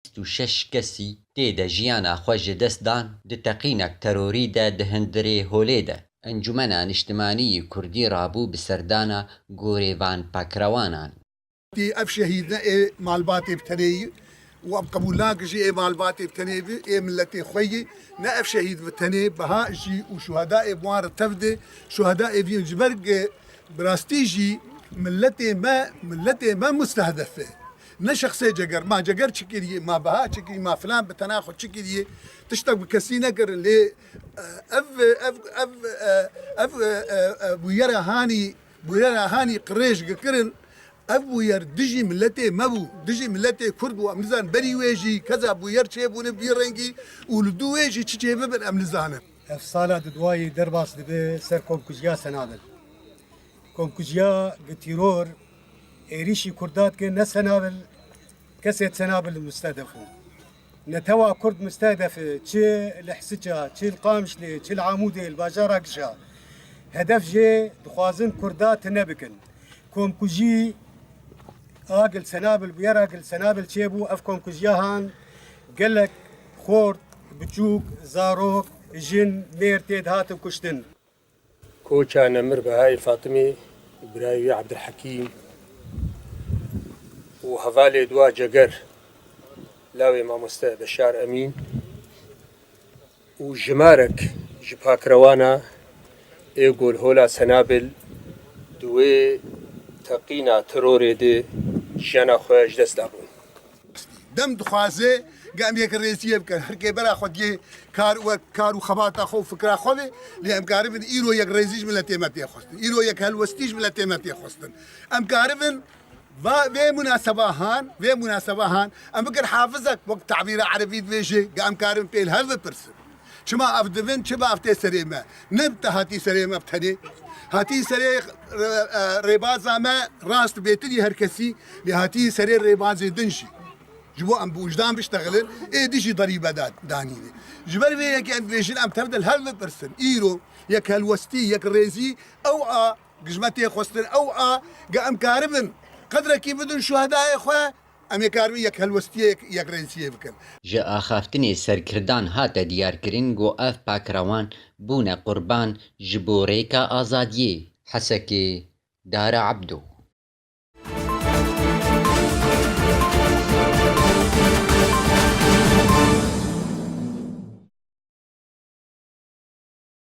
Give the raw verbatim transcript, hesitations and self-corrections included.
Bîst û şeş kesî tê de jiyana xwe ji dest dan di teqînek terorî de di hundirê holê de. Encûmena Niştimanî yî Kurdî rabû bi serdana gorê van pakrewanan. Ev şehîd ne ê malbatê bi tenê yî û em qebûl nakin jî ê malbatê bi tenê bi ê miletê xwe yî. Ne ev şehîd bi tenê biha jî û şuheda ê bi wan re tev de şuheda ê vîn ji ber bi rastî jî miletê me miletê me mustehdef e. Ne şexsê Ceger, ma Ceger çi kiriye, ma biha çi kiriye, ma filan bi tena xwe çi kiriye, tiştek bi kesî nekirin lê ev ev ev ev bûyera hanî bûyera hanî qirêj gikirin. Ev bûyer dijî miletê me bû, dijî miletê Kurd bû. Em nizanin berî wê jî keza bûyer çêbûne bi vî rengî û li dû wê jî çi çêbibin em nizanin. Ev sala di duayî derbas dibe ser komkujiya Senabil. Komkujiya bi tîror êrîşî Kurda dike ne Senabil, kesê Senabil mustedef bû. Netewa Kurd mistedef e, çi li Hisiça, çi li Qamişlê, çi li Amûdê, li bajara Gişa. Hedef jê dixwazin Kurda tune bikin. Komkujî a Gil Senabil bûyer a Gil Senabil çêbû. Ev komkujiya han gelek xort, biçûk, zarok, jin, mêr tê dihatin kuştin. Koça Nemir Behayê Fatimê, birayê wî Ebdulhekîm û hevalê dua Ceger, lawê mamoste Beşar Emîn û jimarek ji pakrewana ê Golhola Senabil di wê teqîna terorê de jiyana xwe ji dest dabûn. Dem dixwaze ge em yekrêziyê bikin. Her kê bera xwe diyê kar û kar û xebata xwe û fikra xwe be, lê em karibin îro yekrêzî ji miletê me tê xwestin. Îro yekhelwestî ji miletê me tê xwestin. Em karibin va vê munaseba han, vê munaseba han em bikin hafizek wek tabîra erebî dibêje, ge em karin pê li hev bipirsin. Çima ev dibin, çima ev tê serê me? Ne te hatî serê me bi tenê. Hatî serê e, e, rêbaza me rast bêtir yê her kesî, lê hatî serê rêbazê din jî. Ji bo em bi wijdan biştexilin, ê dijî derîbe da- danîne. Ji ber vê yekê em dibêjin em tev de li hev bipirsin. Îro yek helwestî, yek rêzî, ew a gi ji me tê xwestin, ew a gi em karibin qedrekî bidin şuhedayê xwe, em ê karibin yek helwestiyê, yek, yek rêziyê bikin. Ji axaftinê serkirdan hate diyarkirin ku ev pakrewan bûne qurban ji bo rêka azadiyê. Hesekê, Dara Ebdo.